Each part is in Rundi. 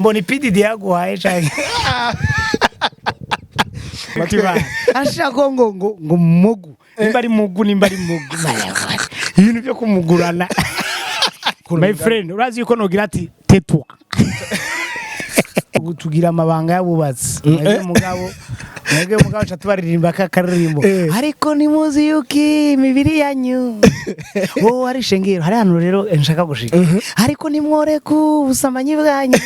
Mbona ipididi yaguhaye canke ashaka ngo mugu, nimba ari mugu, nimba ari mugu, ibintu byo kumugurana. My friend, urazi yuko nogira ati tetwa tugira amabanga y'abubatsi. Mwebwe mugabo, mwebwe mugabo ca tubaririmba ka karirimbo, ariko nimuzi yuko imibiri yanyu wowe ari shengero. Hari ahantu rero nshaka gushika, ariko nimworeka ubusambanyi bwanyu.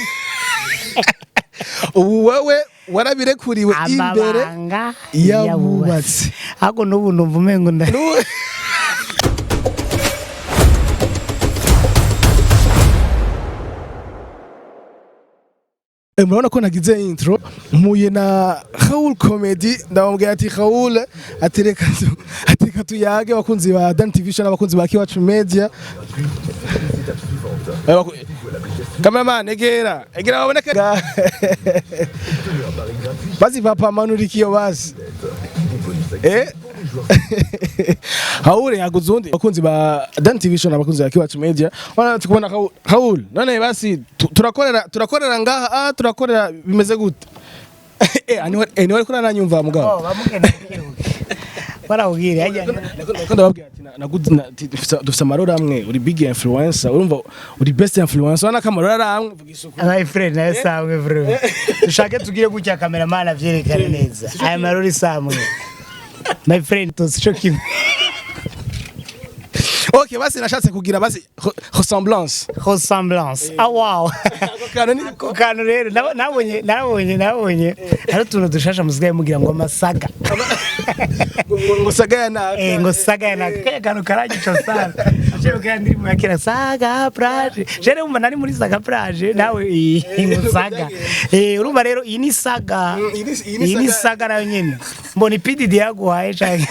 Ubu wewe warabirekuriwe imbere amabanga y'abubatsi. Ahubwo n'ubu numva umengo nda Murabona ko nagize intro mpuye na Raoul Comedy. Ndamubwira ati Raoul, atereka atereka tuyage abakunzi ba Dan TV Show n'abakunzi ba Kiwacu Media. Cameraman, egera egera baboneke. Basi papa, manura ikiyo basi. Raoul yaguze undi abakunzi ba Dan TV Show n'abakunzi ba Kiwacu Media. Wana tukubona Raoul. Raoul, none basi turakorera ngaha, turakorera bimeze gute? Aniwe niwe ariko nanyumva mugabo. Barawubwira hajya. Ndako ndababwira ati naguze dufise amarori amwe, uri big influencer, urumva uri best influencer, urabona ko amarori ari amwe, vuga isuku. My friend, nayo samwe bro. Dushake tugire gutya, cameraman avyerekane neza. Aya marori samwe, my friend, tusico kimwe. Okay, basi nashatse kugira basi ressemblance. Ressemblance, ah wow. Ako kantu ni Ako kantu rero nabonye hari utuntu dushasha musigaye mugira ngo amasaga. Ngo sagaya na Ngo saga ya naka kantu karanyica sana. Jewe kandi ndiri mu yakira saga plage, jewe umva nari muri saga plage nawe ngo saga. Urumva rero iyi ni saga. Iyi ni iyi ni saga. Saga nayo nyene mbona ipididi yaguhaye canke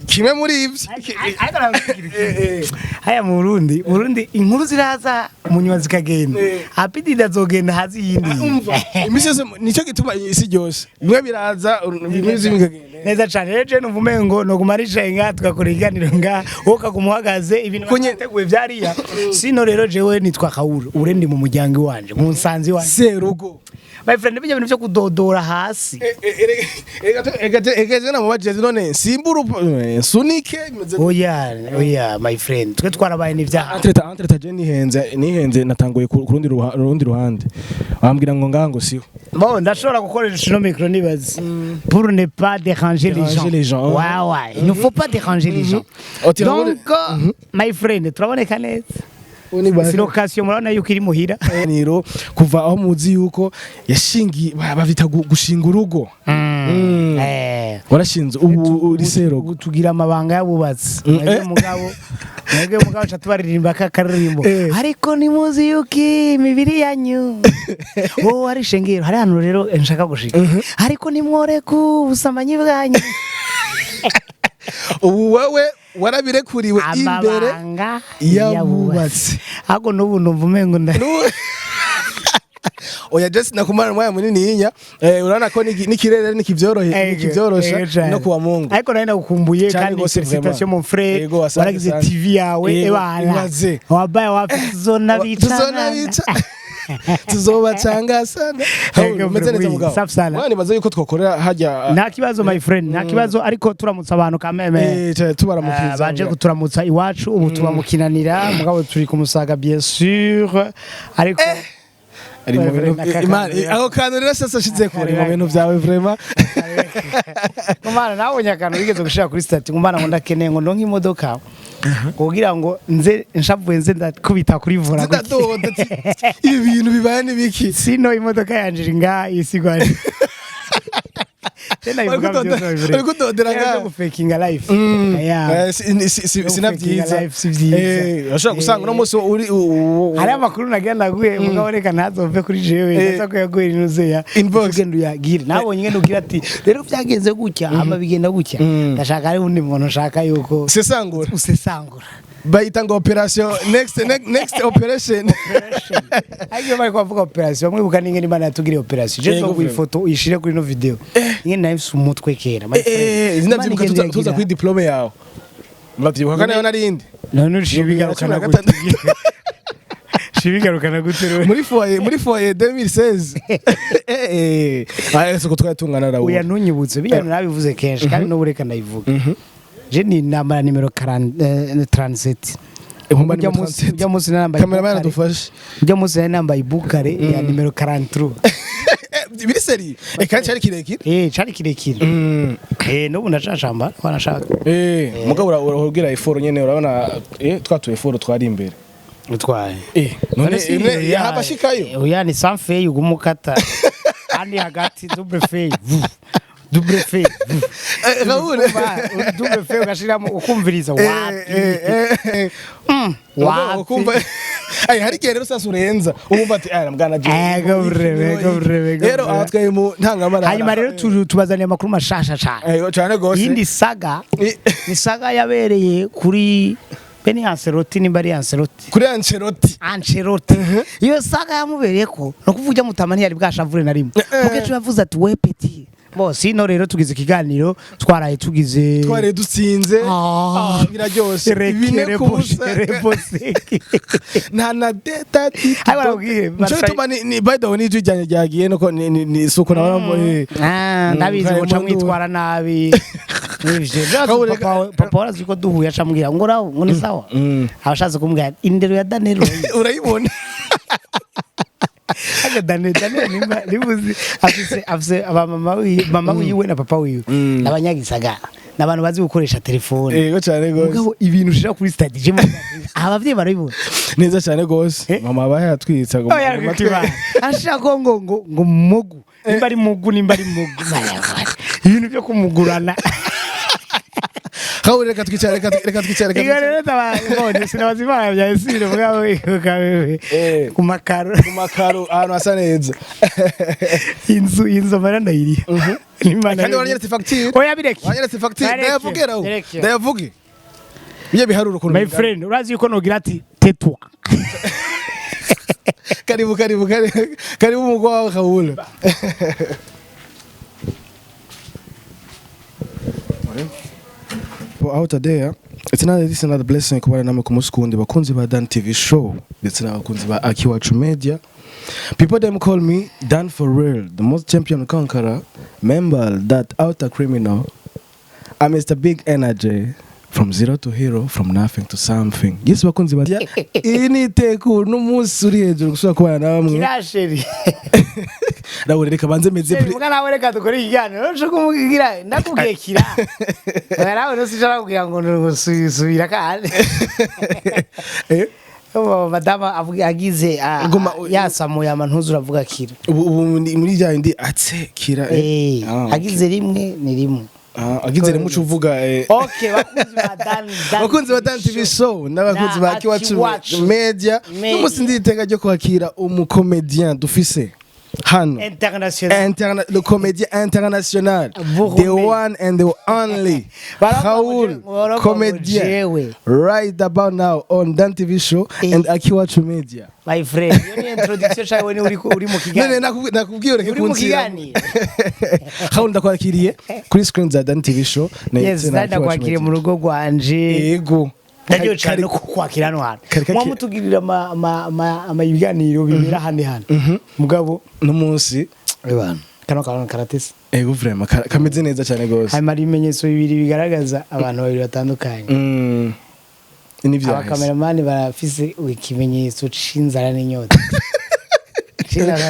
Kimwe muri ivyo. Ariko nababwira ikintu. Haya mu Burundi inkuru ziraza mu nyuma zikagenda, apididi azogenda hazi iyindi. Umva, imisi yose nicyo gituma isi ryose bimwe biraza, bimwe bikagenda. Neza cane rero, je numva umengo noguma nicaye ngaha tugakora ikiganiro ngaha, wowe ukaguma uhagaze ibintu bateguye vyariya. Sino rero jewe nitwa Kawuru ure, ndi mu muryango iwanje, mu nsanzi iwanje. Serugo. My friend, bijya bintu vyo kudodora hasi. Ega namubajije none simbura nsunike bimeze gute? Oya oya, my friend, twe twarabaye n'ivyaha. Entreta je nihenze natanguye ku rundi ruhande bambwira ngo ngaha ngo siho. Bon, ndashobora gukoresha ino micro nibaze pour ne pas déranger les Déranger gens. les gens. Ouais, il ne faut pas déranger les gens. Oti, Donc my friend, turaboneka neza, si location murabona yuko iri muhira. Niro kuva aho muzi yuko yashingiye bavita gushinga urugo. Warashinze ubu uri serugo. Ubu tugira amabanga y'abubatsi. Mwebwe mugabo, mwebwe mugabo ca tubaririmba ka karirimbo, ariko nimuzi yuko imibiri yanyu wowe ari shengero. Hari ahantu rero nshaka gushika, ariko nimworeka ubusambanyi bwanyu. Ubu wewe warabirekuriwe imbere amabanga y'abubatsi. Ahubwo n'ubu numva umengo nda Oya, Jesse nakumara umwanya munini yinya, urabona ko n'ikirere nikivyorosha Ego cane. no kuwa Mungu. Ariko nari nagukumbuye. Cane Kandi gose. félicitations Vraiment. mon frère. Yego, asante waragize sana. TV yawe. Yego, Ebana ibaze. wabaye wapi, tuzona Tuzona bicana. bica tuzobacanga sana. Ego, Umeze neza oui, mugabo? safi sana. Mwana, nibaza yuko twokorera hajya. Nta kibazo my friend, nta kibazo, ariko turamutsa abantu kameme. Tubaramukiriza. Baje kuturamutsa iwacu. Ubu tuba mu Kinanira, mugabo turi ku Musaga bien sûr, ariko Ari mu bintu Nakaka- Imana ako kantu rero sasa ashize kure mu bintu byawe vraiment. Ngumana nabonye akantu wigeze gushira kuri statut, ngumana ngo ndakeneye ngo ndonke imodoka kugira ngo nze nshavuye nze ndakubita kuri volant gutya. Zidadoda ati, ibi bintu bibaye nibiki? Sino imodoka yanje iri ngaha isigwa. Uri kudodera ngaha. Gufakinga life. Yeah. Sina Gufakinga byiza. life si vyiza. Urashobora gusanga uno munsi uri Hari amakuru nagira naguye, mugabo reka ntazove kuri jewe. Ndaza ko yaguye inuzeya Inbox. ugenda uyagire, nabonye ngenda ugira ati rero byagenze gutya ama bigenda gutya. Ndashaka hari undi muntu nshaka yuko sesangura. Usesangura. Bayita ngo operation next next, next operation. Ariko iyo bari kubavuga operation, bamwe n'ingene Imana yatugiriye operation je Yego, zo vraiment. ifoto uyishire kuri ino video ingene nari mfise umutwe kera, my friend. Imana Ndavyibuka igenda tuza iragira. kuri diplome yawe, murabyibuka ko nayo narindi. None uciye bigarukana 2016. Gute? Ucibigarukana gute rero? Muri foyer 2016, siko twari tungana, Raoul. Oya, ntunyibutse bijya, nabivuze kenshi kandi n'ubu reka ndabivuga. Je ni nambara nimero 37. Nkumba Ujya nimero munsi 37. Ujya munsi nambaye Cameraman bukare. adufashe. Ujya munsi nari nambaye bukare ya nimero 43. Biri seri, kandi cyari kirekire. Cari kirekire. N'ubu ndacashamba wanashaka. Mugabo urabwira effort nyene, urabona twatuye effort twari imbere. Utwaye. None yahava ashikayo. Oya, ni sans feuille, uguma ukata kandi hagati double feuille, double feuille. Raoul. Double feuille ugashiramo ukumviriza wapi. Mugabo Wapi. ukumva ay hari igihe rero sasa urenza umva ati aya mbwana je. Ego breve, ego breve, ego Rero breve. aha twari mu ntangamara. Hanyuma rero tubazaniye amakuru mashasha cane. Cyane gose. Iyindi saga ni saga yabereye kuri Beni Ancelotti, nimba ari Ancelotti. Kuri Ancelotti. Ancelotti. Iyo saga yamubereye ko no kuvuga ujya mutama ntiyari bwashavure na rimwe. Mukecuru yavuze ati: "We petit." Bo sino rero tugize ikiganiro, twaraye tugize Twari dutsinze. Ah. Ah, biraryoshe, 4 ku busa. Reboseki. Nta na deta. Ariko barakubwiye, nico gituma ni by the way n'ijwi ryanjye ryagiye nuko ni isuku nabona. Ah, ndabizi. Muca mwitwara nabi nivyo. Kabu Papa papa warazi ko duhuye acambwira ngo raho ngo ni sawa. Abashatse kumbwira indero ya Daniel. Urayibona. Aga Daniel nimba nibuzi afise aba mama wiwe, mama wiwe na papa wiwe n'abanyagisagara, n'abantu bazi gukoresha telefone. Yego, cyane gose. Mugabo ibintu ushira kuri stade je abavyeyi barabibona. Neza cyane gose. Eh? Mama abaye yatwitsa ngo Oya, ashira ko ngo mugu, nimba ari mugu, nimba ari mugu, ibintu byo kumugurana. Kabu, reka twicare, reka twicare, reka Iyo twicare. Rero ndabonye sinabaza imana bya esire mugabo kabewe ku makaro. Ku makaro, ahantu hasa neza. Inzu mara ndayiriha n'Imana. Kandi waranyeretse facture. Oya, bireke. Wanyeretse facture. Bareke, Ndayavuge raho. bireke. Ndayavuge bijya biharuro ukuntu My bingana. friend, urazi yuko nogira ati tetwa. Karibu, karibu, karibu, karibu mugwa wawe Kaula. Out there, it's another this another blessing kubana namwe ku munsi kuwundi, bakunzi ba Dan TV Show ndetse n'abakunzi ba Akiwacu Media. People them call me Dan for real, the most champion conqueror, member that outer criminal. I'm Mr. Big Energy, from zero to hero, from nothing to something. Yes, bakunzi ba iyi ni iteko n'umunsi uri hejuru gusubira kubana na bamwe. Kirasheri. Raoul, reka banze meze Muga nawe reka dukore ikiganiro nco kumubwira ndakubwiye kira. Oya, nawe ntusishobora kugira ngo subira kandi. Madama avuga agize yasamuye amantuzu uravuga kira. Ubu ni muri rya yindi atse kira. Eh, Ah, okay. agize rimwe ni rimwe. Ah, agize rimwe uca uvuga. Okay, bakunzi ba Dan Dan Bakunzi ba Dan TV Show n'abakunzi Na ba Akiwacu Akiwacu Media, Media. n'umunsi nditega ryo kwakira umukomedian dufise hano International. Le comédien international, Burundi. the one and the only Raoul baravuga ngo comédien jewe. Right about now on Dan TV Show and Akiwacu Media. My friend, iyo ni introduction shawe ni uri mu None kiganiro. Nakubwiye ureke Uri mu kunsira. kiganiro. Raoul, ndakwakiriye kuri screen za Dan TV Show na Yes, na Akiwacu ndakwakiriye Media. mu rugo rwanje. Yego. Ndagiye cyane no kukwakira hano hantu. Muba mutugirira ama ibiganiro bibera hano hano. Mugabo n'umunsi ebana kano kantu karatese. Ego, vraiment kameze neza cyane gose. Hanyuma hari ibimenyetso bibiri bigaragaza abantu babiri batandukanye. Ni vyahise. Abakameramani barafise ikimenyetso c'inzara n'inyota.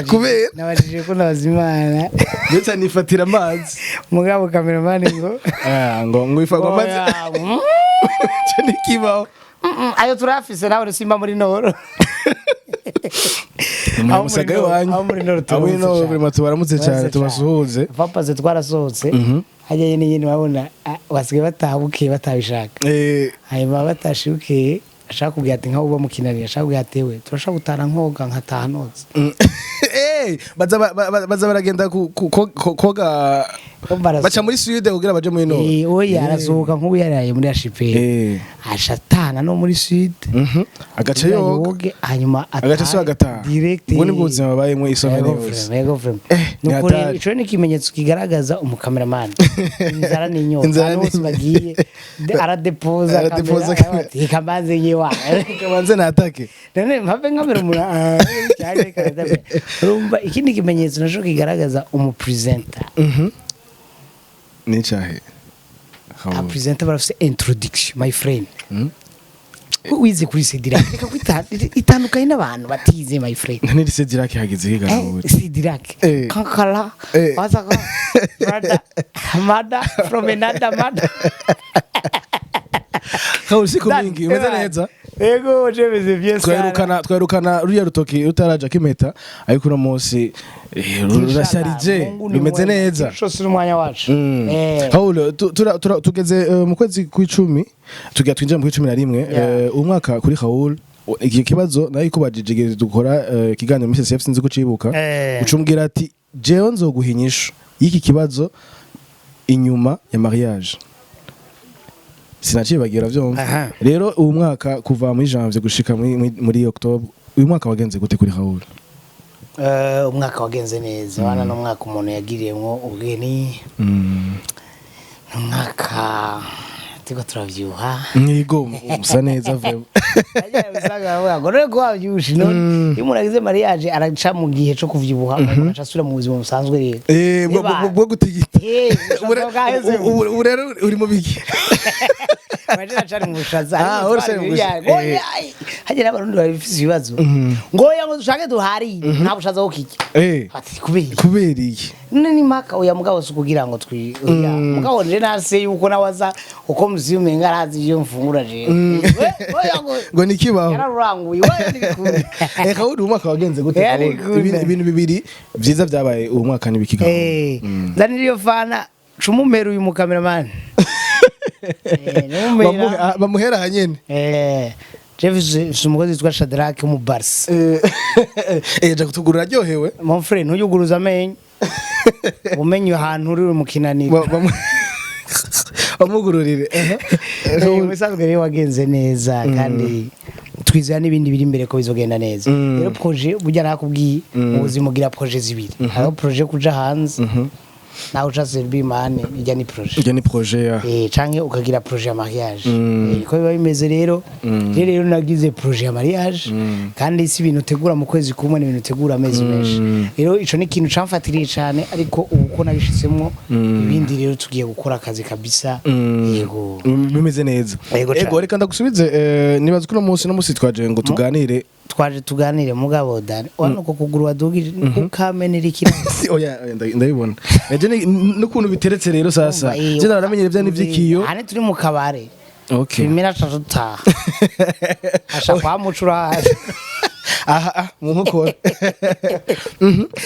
Kubera? Nabajije ko nabaza Imana. Ndetse nifatira amazi. Mugabo kameramani ngo Ah, ngo ifa ngo amazi. Oya, Cyo nikibaho. Ayo turafise nawe simba muri noro. Aho muri Musaga Nord- aho muri Nord wanyu. Aho muri turamutse Nord cane. vraiment tubaramutse cyane, Turamutse tubasuhuze. Vapaze twarasohotse hajya nyine nyine babona basigaye bataha bukeye batabishaka. Hanyuma batashe bukeye ashaka kubwira ati nkaho uba mukinaniye, ashaka kubwira ati we turashaka gutara nkoga nkataha noza. Baza baragenda koga. Urumva arasohoka. Baca muri sud kugira baje muri nord. Oya, arasohoka nk'ubu yaraye muri HPR, ashatana no muri sud. Agaca yoga. Yoge, hanyuma agaca so agataha. Direct. Ubwo nibwo buzima babayemo isomero Ego yose. frame, ego frame. Ni Nuko rero hatari. ico ni ikimenyetso kigaragaza umukameramani, inzara n'inyota. Inzara. Ahantu hose bagiye aradepoza. Aradepoza. Kamera, ati kamanze nyiwa. Kabanze natake. None mpave nkamera umuntu cyane karadabe. Urumva ikindi kimenyetso naco kigaragaza umupresenter? Ni cyahe? Abapresenter barafise introduction, my friend. Wize kuri Cedric, reka kwita itandukanye n'abantu batize, my friend. None Cedric hageze higa? Cedric. Kankala. Wasaka brother, mother from another mother. Raoul, siku mingi, umeze neza? Ego, je meze bien sana. Twerukana ruriya rutoki rutaraja kimeta, ariko uno munsi rurasharije, Mungu ni rumeze mwema. neza. Cyose n'umwanya wacu. Raoul, tugeze mu kwezi kw'icumi, tugira twinjira mu kw'icumi na rimwe. Umwaka kuri Raoul, iki kibazo nayo ikubajije igihe dukora ikiganiro muri CCF, sinzi ko ucibuka. Ucumbwira ati jewe nzoguha inyishu y'iki kibazo inyuma ya mariage, sinacibagira vyumva. Rero uyu mwaka, kuva muri janvier gushika muri octobre, uyu mwaka wagenze gute kuri Raoul? Umwaka wagenze neza wana, n'umwaka umuntu yagiriyemwo ubugeni, umwaka turiko turavyibuha. Mwigo musa neza vraiment. Usanga bavuga ngo none ko wavyibushe none, iyo umuntu agize mariage araca mu gihe co kuvyibuha, agaca asubira mu buzima busanzwe rero. Bwo gutigita. Ubushaza bwaheze. Ubu rero uri mu biki? Baje nacari mu bushaza. Ah, ariko uri ucari mu bushaza. Hagera abarundi babifise ibibazo ngo oya, ngo dushake duharire, nta bushaza bwo kirya. Ati kubera iki? Kubera iki? None ni maka, oya mugabo si ukugira ngo twi, oya mugabo nje nase yuko nawe aza uko muzi umenga arazi ivyo mfungura jewe. Oya ngo ngo nikibaho. Yararuranguye, oya ntibikunda. Raoul, uyu mwaka wagenze gute? Raoul? Ntibikunda. Ibintu bibiri vyiza vyabaye uyu mwaka n'ibiki, Raoul? Nzanira iyo fana cumumera uyu mukameramani. Numera. Bamuhera hanyene. Jeff mfise umukozi witwa Shadrack mu Barca. Ja kutugurura aryohewe. Mon frère, ntuyuguruza amenyo, umenye ahantu uri mu kinaniro. Bamugururire. Musanzwe rero wagenze neza, kandi twizera n'ibindi biri imbere ko bizogenda neza. Rero projet burya nakubwiye, mu buzima ugira projet zibiri: hariho projet yo kuja hanze, nawe uca Serbimane, ijya ni projet. Iyo ni projet ya Canke ukagira projet ya mariage. Niko biba bimeze rero. Rero nagize projet ya mariage, kandi si ibintu utegura mu kwezi kumwe, ni ibintu utegura amezi menshi. Rero ico ni ikintu camfatiriye cane, ariko ubu ko nabishitsemo, ibindi rero tugiye gukora akazi kabisa. Yego. Bimeze neza. Yego cane. Ego, reka ndagusubize, nibaza ko uno munsi twaje ngo tuganire. Twaje tuganire, mugabo Dani, wano ko kuguru wadugije ukamenera ikirasi. Oya, oya, ndabibona eje n'ukuntu biteretse rero sasa. Je naramenyere bya n'ivy'ikiyo. Hane turi mu kabare. Okay. Bimera aca dutaha, asha kwa mucura. Aha, mu nkokora.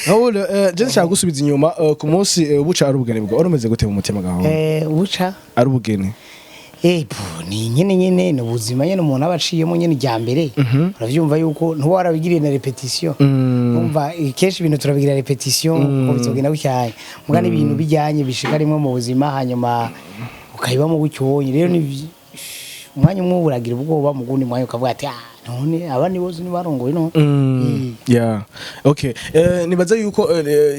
Raoul, je nshaka gusubiza inyuma ku munsi buca ari ubugeni bwo wari umeze gute mu mutima gaho? Buca ari ubugeni. Pu, ni nyene nyene, ni ubuzima nyene umuntu aba aciyemo nyene irya mbere. Uravyumva yuko ntuba warabigiriye na répétition. Umva, kenshi ibintu turabigira répétition ko bizogenda gutyaye, muga n'ibintu bijyanye bishika rimwe mu buzima, hanyuma ukayibamo gutyo ubonye. Rero ni umwanya umwe uragira ubwoba, mu gundi mwanya ukavuga ati ah, none abandi bose ntibarongoye no. Yeah, okay, nibaza yuko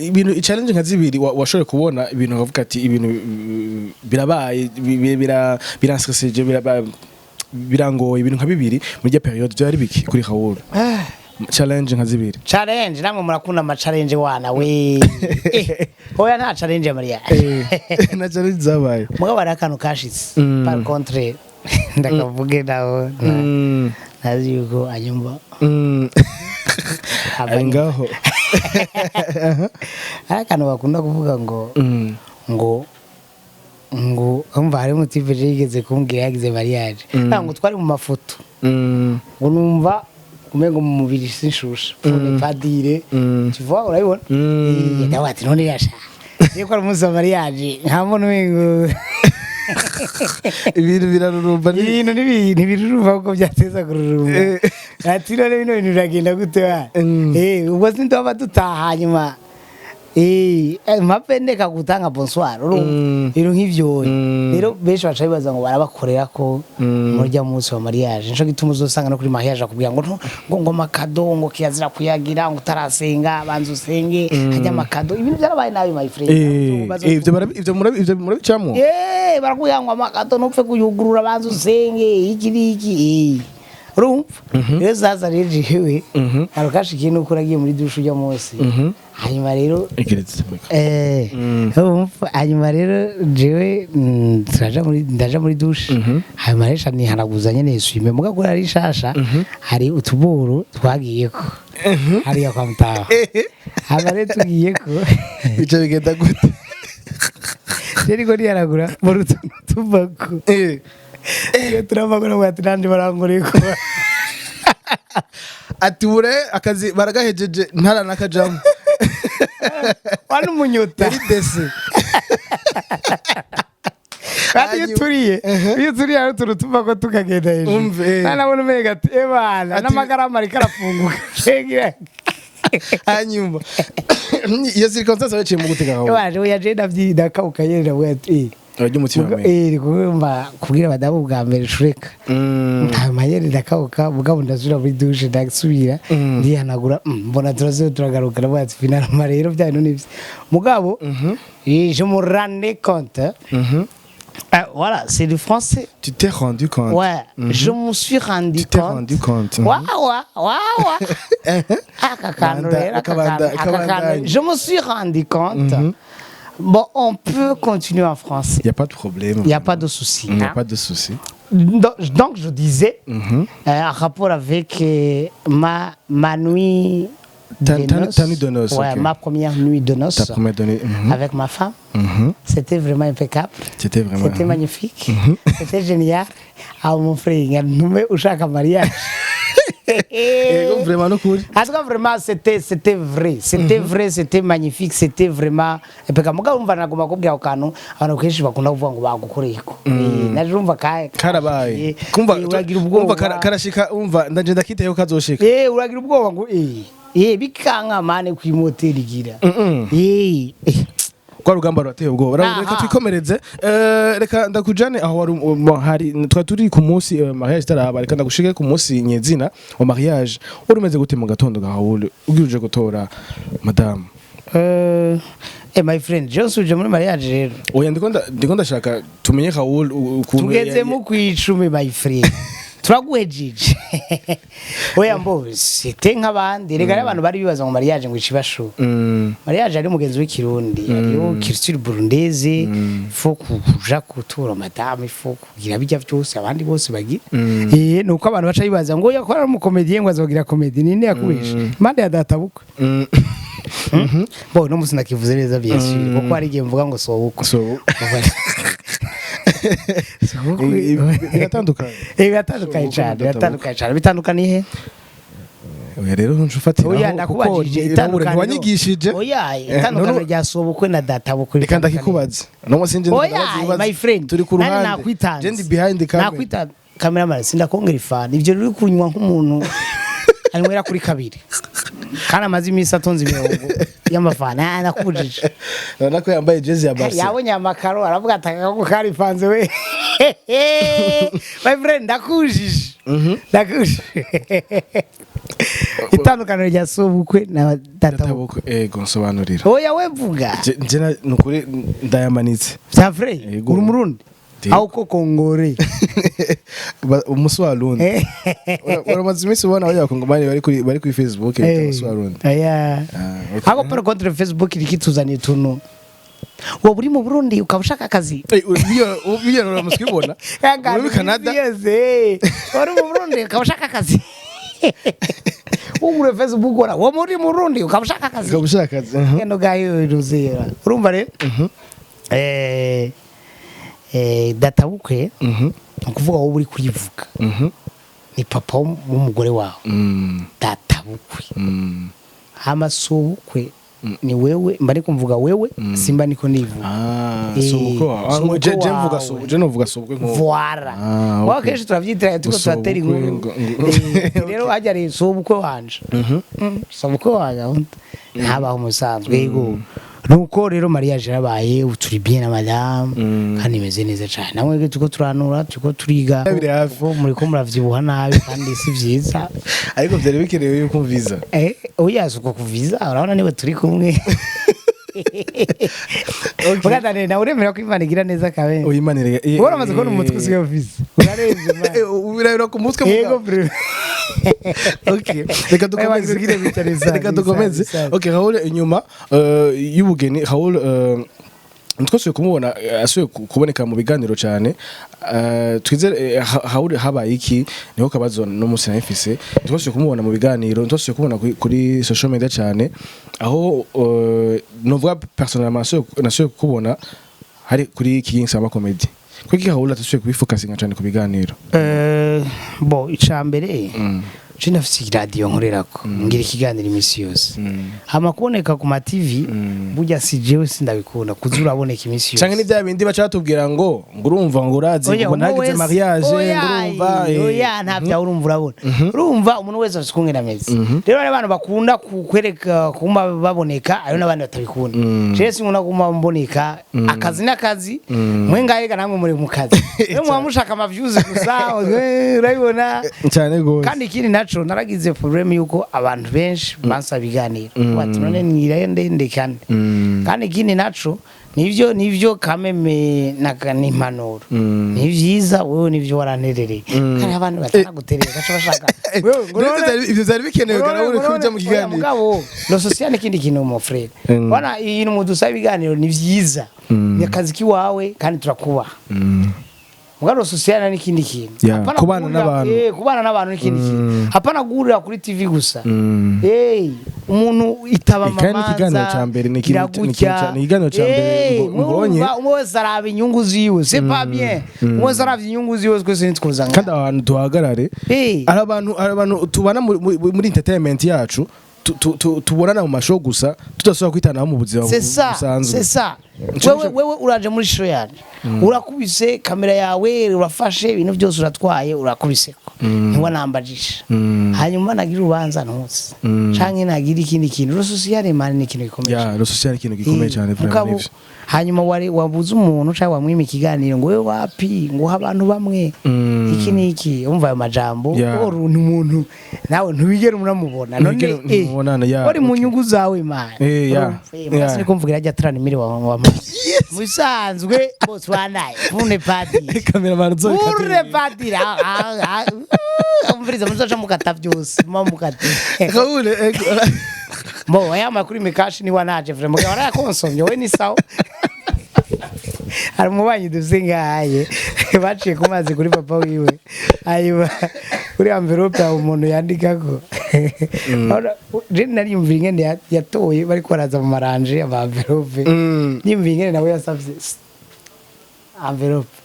ibintu challenge nka zibiri washoboye kubona ibintu ukavuga ati ibintu birabaye biranstressije, birangoye, ibintu nka bibiri muri rya période byari biki kuri Raoul? Challenge nka zibiri. Challenge, namwe murakunda ama challenge wana we. Oya, nta challenge ya Maria. Na challenge zabaye. Mugabo hari akantu kashitse. Par contre ndakavuge naho ntazi yuko anyumva. Ari ngaho. Hari akantu bakunda kuvuga ngo ngo umva, hari umutipe yigeze kumbwira yagize mariage, ngo twari mu mafoto, ngo numva umengo mu mubiri sinshusha, pour ne pas dire, tu vois, urabibona. Ndavuga ati none yasha ko ari umunsi wa mariage, nkambona umengo Ibintu birarurumba ibintu ntibirurumba kuko byateza kururumba. Ati none bino bintu biragenda gute wa? Ubwo sindoba dutaha, hanyuma Mpave ndeka gutanga bonsoir, urumva, ibintu nk'ivyo. Rero benshi baca bibaza ngo barabakorera ko murya munsi wa mariage. Nico gituma uzosanga no kuri mariage akubwira ngo ngo ma cadeaux, ngo kirazira kuyagira ngo utarasenga, banza usenge hajya ama cadeaux. Ibintu byarabaye nabi, my friend. Ivyo murabicamwo? Barakubwira ngo ama cadeaux ntupfe kuyugurura, banza usenge, iki n'iki. Urumva rero, sasa rero jewe arukashikiye nuko uragiye muri douche ujya munsi, hanyuma rero Igeretse. Urumva, hanyuma rero jewe turaja muri, ndaja muri douche, hanyuma rero nihanaguza nyene essuie-main, muga kuri ari shasha, hari utuburu twagiyeko hariya kwa mutaha. Hanyuma rero tugiyeko, Bica bigenda gute? Rero niko nihanagura mbona utuntu tuvako. Iyo turavako navuga ati nanje barangoreko. Ati bure akazi baragahejeje ntaranakajamo. Wani umunyota. Yari dese. Kandi iyo turiye hari utuntu tuvako tukagenda hejuru. Umve. Nabona umenga ati ebana n'amagarama ariko arafunguka. Shegira. Hanyuma iyo circonstance waciye mu gutega aho? Ebana, oya, je ndavyida kauka nyene, ndavuga ati urajya umutima. Kumva kubwira abadamu bwa mbere shureka. Nta mayeri, ndakauka, mugabo ndasubira muri douche, ndasubira ndihanagura, mbona turaziho turagaruka, ndavuga ati finalement rero bya bintu nivyo, mugabo je me rendais compte. Ah, voilà, c'est du français. Tu t'es rendu compte. Ouais, je me suis rendu Tu t'es compte. rendu compte. Ouais. Aka kantu rero, aka kantu, aka kantu. Kabandanya. Je me suis rendu compte. Bon, on peut continuer en français. Il y a pas de problème. Il n'y a pas de souci. Il n'y a Hein. pas de souci. Donc, je disais, en rapport avec ma nuit de noces. Ta nuit de noces, Ouais, ok. ma première nuit de noces Ta première donnée. Avec ma femme. C'était vraiment impeccable. C'était vraiment. C'était magnifique. C'était génial. Ah, mon frère, ntume ushaka mariage. Ego, vraiment no kuri. En tout cas, vraiment, c'était vrai. C'était vrai, c'était magnifique, c'était vraiment impeccable. Mugabo umva nagomba kubwira ako kantu, abantu kenshi bakunda kuvuga ngo bagukoreyeko. Naje urumva ka Karabaye. Kumva uragira ubwoba. Kumva karashika, umva ndaje ndakiteyo kazoshika. Uragira ubwoba ngo bikanka mane kwimoteri gira. Rwa rugamba rurateye ubwoba. Reka twikomereze. Reka ndakujane aho wari hari twari turi ku munsi mariage itaraba. Reka ndagushike ku munsi nyezina wa mariage. Wari umeze gute mu gatondo gawe ugiye gutora madame? My friend, je nsubije muri mariage rero. Oya, ndiko ndashaka tumenye Raoul ukuntu Tugeze mu kwicumi, my friend. Turaguhejije. Oya, mbo c'était nk'abandi. Rega rero abantu bari bibaza ngo mariage ngo icibashu. Mariage ari umugenzi w'ikirundi, hariho culture burundaise, faut kuja gutura madame, il faut kugira bijya byose abandi bose bagira. Nuko abantu baca bibaza ngo yakora ari umu comédien, ngo azogira comédie ninde yakubishe impande ya data bukwe. Bo no musi nakivuze neza, bien sûr, kuko hari igihe mvuga ngo sobukwe. So biratandukanye. Biratandukanye cyane, biratandukanye cyane. Bitandukaniye he? Oya rero ntufatira. Oya, ndakubajije itandukaniro. Ntiwanyigishije. Oya, itandukaniro rya sobukwe na data bukwe. Reka ndakikubaza no sinje. Oya, my friend, turi ku nani ruhande. nakwitanze. Je ndi behind the camera. Nakwita cameraman, sindakongera ifani. Ibyo ruri kunywa nk'umuntu anywera kuri kabiri kandi amaze iminsi atonze imirongo y'amafana. Ah, nakubujije. Urabona ko yambaye jezi ya Barca. Yabonye amakaro aravuga ati akako karipanze we. My friend, ndakujije, ndakujije. Itandukaniro rya sobukwe na databukwe. Databukwe, ego, nsobanurira. Oya, we vuga. Je nukuri ndayamanitse. Vya vrai? Yego. Uri umurundi? Yego. Aho ko kongore? Umusi wa Rundi. Uramaze iminsi ubona abanya bakongomani bari kuri Facebook bita umusi wa Rundi. Aya. Ah, okay. Ako par contre Facebook irikituzaniye utuntu, wowe uri mu Burundi ukaba ushaka akazi. Iyo uramaze kubibona muri Canada. Yose uri mu Burundi ukaba ushaka akazi, ugure Facebook, ora wowe uri mu Burundi ukaba ushaka akazi. Ukaba ushaka akazi. Kendo gayo iruzera. Urumva rero, databukwe ni ukuvuga wowe uri kurivuga ni papa w'umugore wawe, databukwe. Hama sobukwe ni wewe, mba ariko mvuga wewe, simba niko nivuga. Ah, Eh, sobukwe wawe. Ah, sobukwe je mvuga wawe. je novuga sobukwe nko. Voila. Ah, Wa okay. kenshi turavyitiranya, turiko turatera Sobukwe inkuru. Rero hajya ari sobukwe wanje. Sobukwe wanje aho ntabaho umusanzwe, yego. Nuko rero mariage yarabaye, ubu turi bien na madame kandi imeze neza cyane. Namwe turiko turanura, turiko turiga. Biri hafi. Kuko muriko muravyibuha nabi kandi si vyiza. Ariko byari bikenewe yuko umviza. Oya, si uko kuviza, urabona niwe turi kumwe. Ugatane nawe uremera ko Imana igira neza kabe. Oya, Imana Wowe uramaze kubona umutwe usigaye ufise, urarenze man. Birabira ku mutwe. Yego. Mugabo. Bro. Okay, reka dukomeze. Oya, bitari sawa, Reka dukomeze. sawa. Okay, Raoul, inyuma y'ubugeni, Raoul twasubiye kumubona, asubiye kuboneka mu biganiro cyane. Twizere Raoul habaye iki? Niho kabazo no munsi nahifise. Twasubiye kumubona mu biganiro, twasubiye kumubona kuri social media cyane, aho novuga personnellement nasubiye kukubona hari kuri King Samba Comedy. Kuki Raoul atasubiye kubifocusinga cyane ku biganiro? Bo icambere, je ndafise iradiyo nkorerako, ngira ikiganiro iminsi yose. Hama kuboneka ku ma TV, burya si jewe, sindabikunda kuza uraboneka iminsi yose. Canke ni bya bindi baca batubwira ngo urumva, ngo urazi, Oya, ngo umuntu ntagize wese- mariage, ngo oya, urumva. Oya, nta byawe urumva, urabona, urumva umuntu wese afite ukungene ameze. Rero hari abantu bakunda kukwereka kuma baboneka, hari n'abandi batabikunda. Jewe sinkunda kuma mboneka. Akazi n'akazi, mwe ngahega namwe muri mu kazi, mwe muba mushaka ama views gusa, urabibona. Cyane gose. Kandi ikindi naco, naragize problème yuko abantu benshi bansaba ibiganiro, bati none nirende ndekane. Kandi ikindi naco, nivyo kameme n'impanuro ni vyiza, wewe nivyo waranterereye, kandi abantu bataraguterera gaca bashaka wewe ngo None ivyo vyari bikenewe gara kuja mu oya, kiganiro. Mugabo le social ni ikindi kintu, mon frère. Bana ibintu mudusaba ibiganiro ni vyiza, ni akazi kiwawe kandi turakubaha. Mugabo social ni ikindi kintu. Hapana kubana n'abantu. Kubana n'abantu ni ikindi kintu, hapana guhurira kuri TV gusa. Umuntu itaba Kandi amamanza. ikiganiro ca mbere ni ikintu- ni ikintu ni ikiganiro ca mbere mbonye. Umwe wese araba inyungu ziwe, c'est pas bien. Umwe wese araba inyungu ziwe, twese ntitwoza Kandi ngaha. aho hantu duhagarare. Hari abantu tubana muri entertainment yacu, tubonana mu mashow gusa, tudasubira kwitanaho mu buzima C'est ça. busanzwe. C'est ça. Ico Wewe, wewe uraje muri show yanje, urakubise kamera yawe, urafashe ibintu byose, uratwaye, urakubiseko, ntiwanambajisha. Hanyuma nagira urubanza ntuzi canke nagira ikindi kintu, le social man ni ikintu gikomeye. Ya, le social ni ikintu gikomeye cyane vraiment. Mugabo Nivyo. Hanyuma wari wabuze umuntu cyangwa wamwima ikiganiro ngo wewe wapi, ngo uha abantu bamwe iki n'iki, umva ayo majambo. Uru ni umuntu nawe ntiwigera unamubona none. Ntiwigera umubonana, ya, wari mu okay. nyungu zawe man. Mugasi niko mvugira ajya atarana imiri wa wa mu bisanzwe bose banaye pune padiri. Cameraman. Pure padiri. Umviriza, muzoca mukata byose muba mukata. Raoul, Bo aya makuru mikashi ni wanaje vraiment, mugabo arayakonsomye we, ni sawa. Hari umubanyi dufise ngahaye baciye ku mazi kuri papa wiwe, hanyuma kuri enveloppe aho umuntu yandikako. Urabona, je nariyumvira ingene yatoye bariko baraza mu maranje ama enveloppe, niyumvira ingene nawe yasavye enveloppe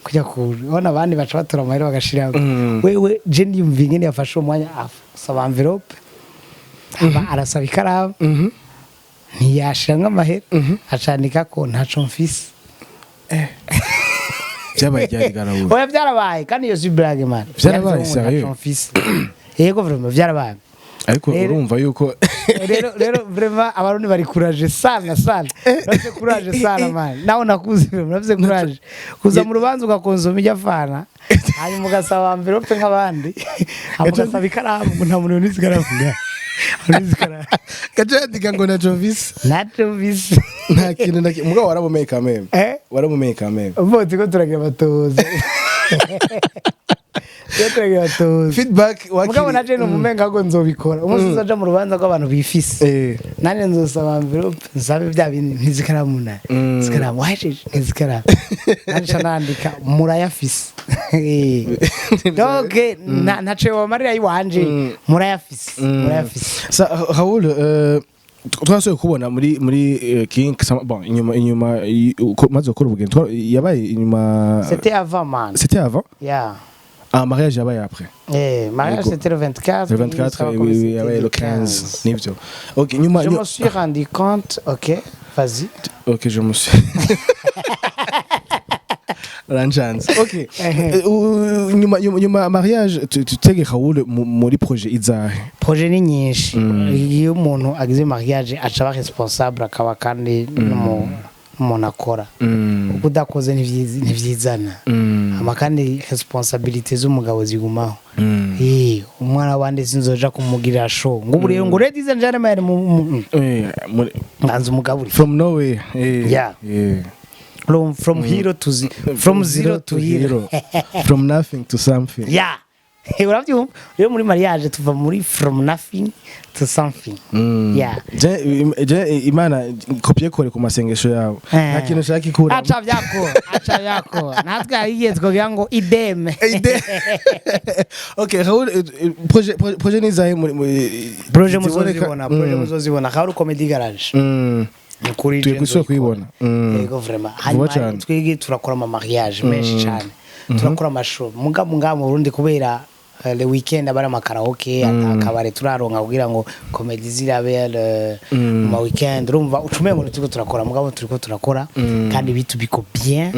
kujya kure, ubona abandi baca batora amahera bagashiramo. Wewe je niyumvira ingene yafashe uwo mwanya asaba enveloppe, hama arasaba ikaramu, ntiyashiramwo amahera, acandika ko ntaco mfise. Byabaye ryari Raoul? Oya, byarabaye, kandi iyo si blague man. Byarabaye, Yanditseho ngo sérieux? ntaco mfise. Yego, vraiment byarabaye. Ariko Rero- urumva yuko Rero vraiment abarundi bari courage sana sana, bafite courage sana man. Nawe nakuze, vraiment bafite courage kuza mu rubanza ugakonsoma ijya fana, hanyuma ugasaba enveloppe nk'abandi, hanyuma ugasaba ikaramu, ngo nta muntu unizi ikaramu nga unizi ikaramu. Gaca yandika ngo na Jovis Ntaco mfise. Nta kintu na kimwe. Mugabo waramumeye kameme. Eh. Waramumeye kameme. Bose ko turagira abatoza, iyo turagira abatoza. Feedback wakiri. Mugabo naje numumenga ngo nzobikora umunsi uzoja mu rubanza rw'abantu bifise. Nanje nzosaba enveloppe, nsabe bya bindi, ntizikaramu na zikaramu wahejeje, ntizikaramu, nanje nca nandika murayafise. Donc ntaco yobamarira yiwanje, murayafise, murayafise. Sa Raoul, twasubiye kubona muri King Sama, bon, inyuma maze gukora ubugeni, yabaye inyuma. C'était avant man. C'était avant. Yeah. Ah, mariage yabaye après. Mariage Yego. c'était le 24. Le 24. Ça va Oui, comme oui, c'était yabaye le 15, nivyo. Ok, inyuma Je me suis rendu compte, ok, vas-y. Ok, je me suis. Uranshanze. Okay. Ehe. Nyuma mariage, tutege Raoul muri projet izahe? Projet ni nyinshi. Iyo umuntu agize mariage, aca aba responsable, akaba kandi n'umuntu akora, kuko udakoze ntivyizana. Hama kandi responsabilité z'umugabo zigumaho. Umwana wanje sinzoja kumugirira show ngo ubu rero ngo "Ladies and gentlemen", nganza umugaburi. From nowhere. Yeah. From hero to from zero to hero. From nothing to something. Yeah, urabyumva rero, muri mariage tuva muri from nothing to something. Yeah. Je Imana copier coller ku masengesho yawe, nta kintu ushaka ikura. Aca vyako, aca vyako. Natwe hari igihe twogira ngo ideme. Okay, Raoul, projet ni izahe muri Projet ziboneka? muzozibona, projet muzozibona, Raoul Comedy Garage. Ni ukuri Tugiye je gusubira nzoyikora. kuyibona. Yego, vraiment. Vuba Hanyuma cane. twige turakora ama mariage menshi cyane, turakora ama show, mugabo ngaha mu Burundi kubera le weekend aba ari ama karaoke, akabare turaronka kugira ngo comedy zirabe mu ma weekend. Urumva ucumengo turiko turakora, mugabo turiko turakora kandi bitu biko bien.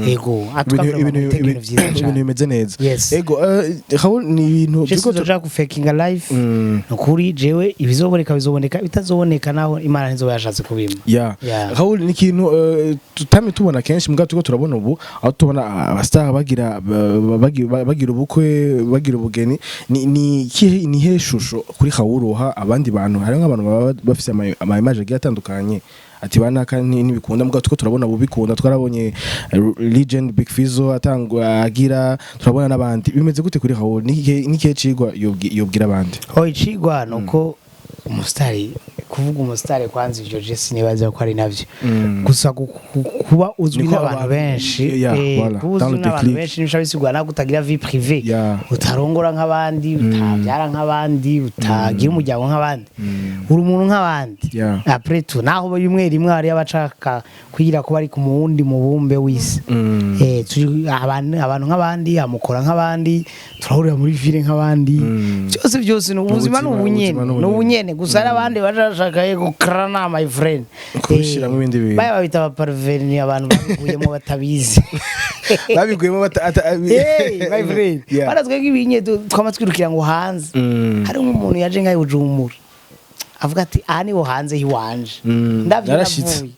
Yego, atuka Ibintu vraiment ibintu vyiza ibintu cyane. bimeze neza. Yes. Ego, Raoul, ni ibintu Je sinzoja gufakinga life. Nukuri jewe ibizoboneka bizoboneka, bitazoboneka naho Imana ntizoba yashatse kubimpa. Yeah. Raoul, ni ikintu tutame tubona kenshi, mbwa turiko turabona ubu aho tubona aba star bagira ubukwe, bagira ubugeni. Ni ikihe, ni he shusho kuri Raoul uha abandi bantu? Hari nk'abantu baba bafise ama image agiye atandukanye, ati banaka ntibikunda, mbwa turiko turabona bubikunda. Twarabonye Legend Big Fizzo atangwa agira, turabona n'abandi. Bimeze gute kuri Raoul? Ni ikihe cigwa yobwira abandi? Ho icigwa nuko umusitari, kuvuga umusitari kwanza, ivyo je sinibaza ko ari navyo. Gusa kuba uzwi Niko n'abantu benshi, Yeah, voilà. kuba uzwi Dans le n'abantu déclic. benshi ntibisha bisigura nawe utagira vie privée, utarongora nk'abandi, utabyara nk'abandi, utagira umuryango nk'abandi, uri umuntu nk'abandi. Après tout, naho rimwe rimwe hariyo abashaka kwigira ko bari ku wundi mubumbe w'isi. Turi abantu nk'abandi, amukora nk'abandi, turahurira muri ville nk'abandi. Byose byose ni ubuzima, ni Ubuzima, ubunyene, ubuzima ni ni ubunyene. Gusa hari abandi bashaka gukarana, my friend. Kubishiramo ibindi bintu. Baya babita aba parvenus, abantu babiguyemo batabizi. Babiguyemo Hey, my friend. Bara twebwe ibinye twama twirukira ngo hanze. Hari nk'umuntu yaje ngaho i Bujumbura avuga ati: "Aha niho hanze hiwanje." Ndavyo Narashitse.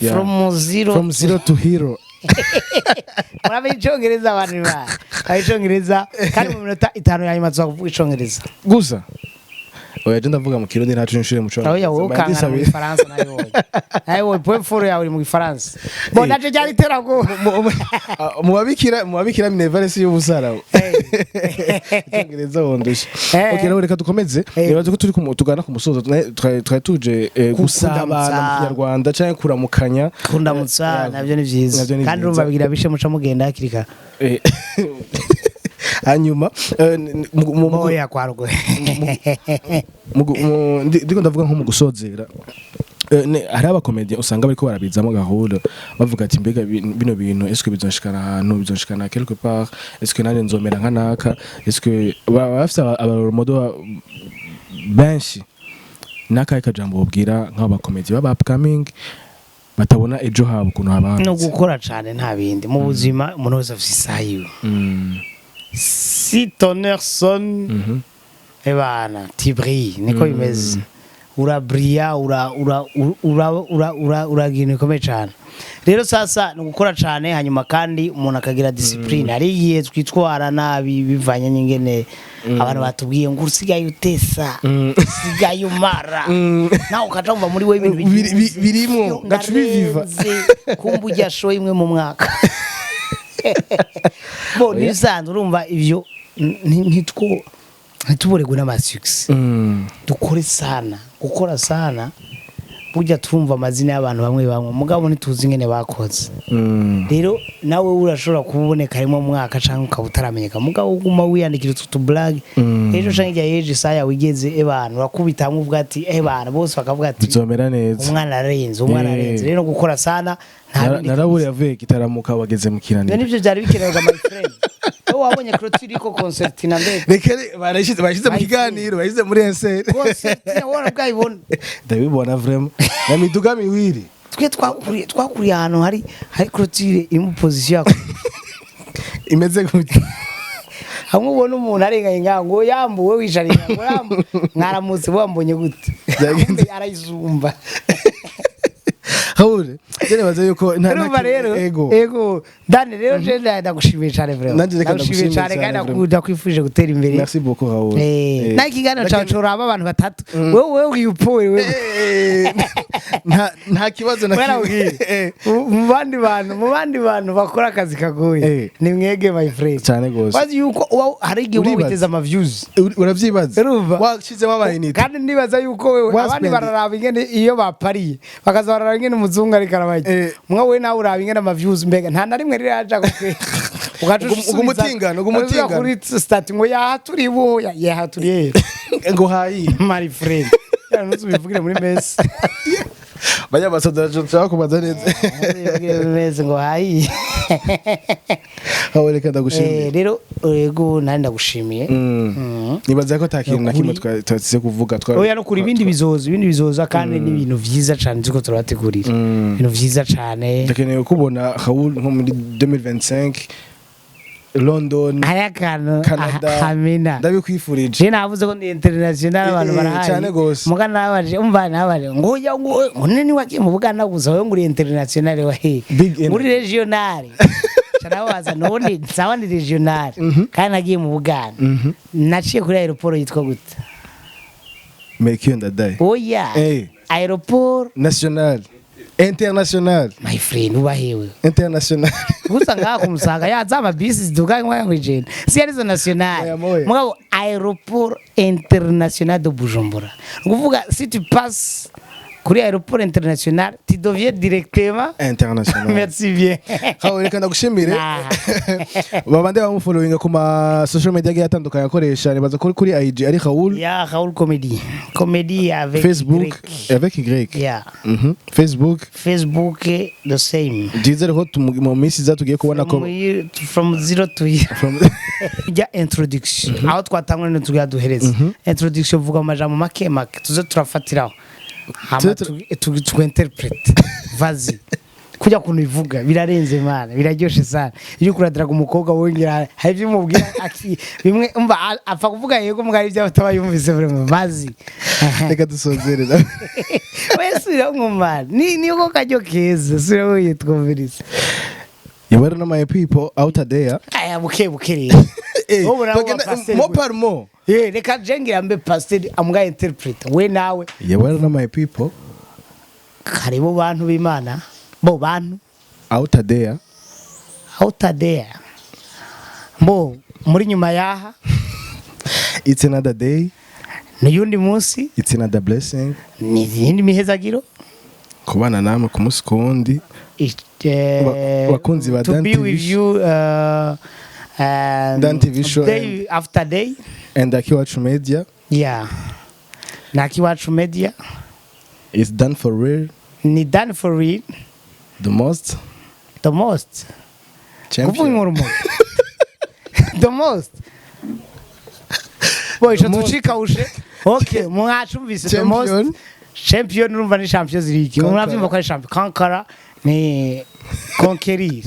navuye. From zero. From zero to hero. Murabe icongereza, abantu ba icongereza, kandi mu minota 5 ya nyuma tuza kuvuga icongereza. Gusa oya, je ndavuga mu Kirundi, ntaco nshure mu Congereza. Oya, wowe ukangana mu Gifaransa, nabibonye, nabibonye. Point fort yawe uri mu Gifaransa. Bon, naco ryari iterabwoba. Mu babikira minerval si y'ubusara, icyongereza wondusha. Okay, rero reka dukomeze. Nibaza ko turi tugana ku musozo. Twari tuje gusabana Kundamutsa. mu Kinyarwanda canke kuramukanya. Kundamutsa. Navyo ni vyiza. Navyo ni Kandi vyiza. urumva bigira bishe, muca mugenda hakiri kare. Hanyuma Oya, kwarugwe. Ndiko ndavuga nko mu gusozera. Hari abakomediya usanga bariko barabizamo gahunda, bavuga ati: "Mbega bino bintu est-ce que bizonshikana ahantu, bizonshikana quelque part? Est-ce que nanjye nzomera nka naka?" Est-ce que baba bafise aba role model benshi? N'akahe kajambo bobwira nk'abo bakomedi baba upcoming batabona ejo habo ukuntu haba No hameze? gukora cane, nta bindi. Mu buzima umuntu wese afise isaha yiwe. Si ton heure sonne, ebana, tu brilles. Niko bimeze, urabriya, ura ura ura ura ura uragira ibintu bikomeye cyane. Rero sasa ni ugukora cyane, hanyuma kandi umuntu akagira discipline. Hari igihe twitwara nabi bivanye n'ingene abantu batubwiye ngo usigaye utesa, usigaye umara, nawe ukaca wumva muri we ibintu Birimo, Yo, gaca ubiviva. ndarenze, kumva ujya show imwe mu mwaka bo nibisanzwe. Urumva ivyo ntituboregwe n'ama succès. Dukore sana, gukora sana. Burya turumva amazina y'abantu bamwe bamwe, mugabo ntituzi ingene bakoze. Rero nawe urashobora kuba uboneka rimwe mu mwaka cyangwa ukaba utaramenyeka, mugabo uguma wiyandikira utu tublague, ejo canke hirya y'ejo isaha yawe igeze, ebana, urakubita hamwe uvuga ati ebana, bose bakavuga ati Bizomera neza. "Umwana ararenze, umwana ararenze." Rero gukora sana, nta bindi. Naraburiye avuye Gitaramuka bageze mu Ibyo Kiraniro. nivyo byari bikenewe, my friend. Wowe wabonye clôture iriko concertina mbega? Reka barayishyize mu kiganiro, bayishyize muri enseri. Concertina wowe bwayibona? Ndabibona vraiment, na miduga miwiri. Twe twakuriye ahantu hari clôture iri mu position ya Imeze gute? Hamwe ubona umuntu arenganye ngaho ngo yambuwe, wicariye ngo yambu, mwaramutse, wambonye gute? Byagenze. Kumbe arayisumba. Raoul, je nibaza yuko Urumva rero. Ego. Ego Dani, rero je ndagushimiye cyane vraiment. Nanjye reka Ndagushimiye ndagushimire cyane kandi cyane, vraiment. ndakwifurije gutera imbere. Merci beaucoup, Raoul. Naho ikiganiro cyawe coraba abantu batatu, wewe wiyupowe wewe. Nta kibazo na Kubera kimwe. ubwire, mu bandi bantu bakora akazi kagoye, ni mwege, my friend. Cyane gose. Wazi yuko hari igihe uba Uribaza. witeze ama views. Uravyibaza. Urumva? Washizemo amayinite. Kandi nibaza yuko wewe abandi bararaba ingene iyo bapariye, bakaza bararaba ingene umuzungu ariko arabajya. Mwa we nawe uraba ingene ama views, mbega nta na rimwe riraja kukwe ugaca Ugumutingana, ugumutingana. kuri statut ngo yahaturiye ubuya, yahaturiye. Ngo hayi. My friend, ntuzubivugire muri mesi. Banyabasadara, nshaka kubaza neza. Ntuzubivugire muri mesi ngo hayi. Raoul, reka ndagushimiye. Rero yego, nari ndagushimiye. Nibaza ko ata kintu na kimwe Nukuri. twatse kuvuga Oya, no kuri ibindi bizoza, ibindi bizoza, kandi ni ibintu vyiza cane turiko turabategurira, ibintu vyiza cane. Ndakeneye kubona Raoul nko muri 2025 London, Hari akantu Canada. Hamina. Ndabikwifurije. Je navuze ko ndi international, abantu barahari. Cane gose. Muga nabaje, umva, nabaje ngo ya ngo none wagiye mu Buganda gusa, wowe ngo uri international wa he? Big energy. Muri regional carabaza none nsawa ndi regional kandi nagiye mu Buganda, naciye kuri aéroport yitwa gute? Make you ndadaye. Oya. Aéroport National, international. My friend, ubahewe. International. Gusa ngaha kumusanga yaza amabisi ziduga nka ngwijena si arizo national. Moya, moya. Mugabo aéroport international de Bujumbura, ni ukuvuga si tu passes kuri aéroport international, tu deviens directement International. Merci bien. Raoul, reka ndagushimire. Nah. Babande bamufollowinga ku ma social media agiye atandukanye akoresha, nibaza ko kuri IG ari Raoul. Ya, Raoul Comedy, Comedy avec Facebook. Y. Avec Y. Yeah. Facebook. Facebook the same. Ndizere ko mu minsi iza tugiye kubona ko From zero to hero. Ijya introduction aho twatangwa no tugira duhereza introduction, vuga amajambo make make tuze turafatiraho hama twinterprete. Vazi kujya kuntu ivuga birarenze mana, biraryoshe sana. Iyo kuradiraga umukobwa wongera hari ibyo umubwira bimwe umva apfa kuvuga yego, mbwa ibyo ataba yumvise vraiment. Vazi. Reka dusozerera. We subiramo mana, ni niko kajyo keza, subiramo yitwumvirize. You better know my people out there. Aya, buke buke rero. Wowe nawe Tugenda- wa pasteur mot par mot. Reka jengira mbe pasteur amuga interpret, we nawe. You better know my people Karibu bantu b'Imana, bo bantu out there. Out there, bo muri nyuma yaha. It's another day. Ni yundi munsi. It's another blessing. Ni izindi mihezagiro. Kubana namwe ku munsi ku wundi. Bakunzi ba To Dan be TV with you Dan TV show day after day. And Akiwacu Media. Yeah, na Akiwacu Media. It's done for real. Ni done for real. The most The most kuvuga champion. inkuru mu the most boy ico The most. tucikawushe. Okay, mwacumvise the most Champion. Champion, urumva ni Champions League. Conqueror. Muravyumva ko ari champion, conqueror ni conquérir.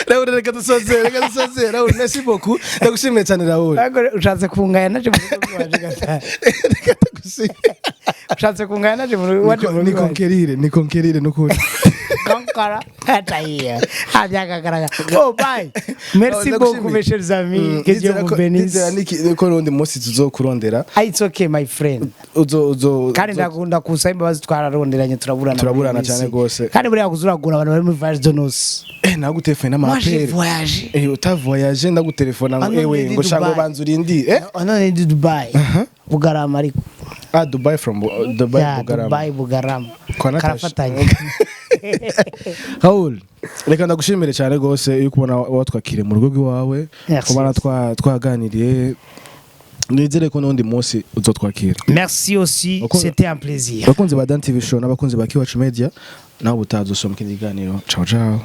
Raoul, reka dusozere, reka dusozere. Raoul, merci beaucoup, ndagushimiye cyane, Raoul. Ariko ushatse kungaya naje mu rugo rwaje gatanu. Reka ndagushimiye. Ushatse kungaya naje mu rugo waje mu Ni rugo iwaje. conquérir, ni conquérir nukuri. Conqueror atayiya abyakagaragara. Oh, bye, merci beaucoup, mes chers amis, que Dieu vous bénisse. Nizera ko n'undi munsi tuzokurondera. Ah, it's okay, my friend. Uzo Kandi ndakunda kusaba imbabazi, twararonderanye turaburana Turaburana muri iyi cyane minsi. Gose. Kandi buriya kuzuragura abantu bari muri voyage de noces. Nagutelefone Moi j'ai n'amapere. voyagé. Utavoyaje ndagutelefona ngo Ano ewe ndi ngo shango Dubai. banza urindire. None ndi Dubai, Bugarama ariko. Ah, Dubai, from Dubai. Yeah, Bugarama. Dubai, Bugarama. Kwa Natasha. Karafatanye. Raoul, reka ndagushimire cyane rwose iyo kubona watwakiriye mu rugo rw'iwawe. Merci. Kubona twaganiriye, nizere ko n'undi munsi uzotwakira. Merci aussi, c'était un plaisir. Abakunzi ba Dan TV Show n'abakunzi ba Kiwacu Media, nawe ubutaha uzosoma ikindi kiganiro. Ciao ciao.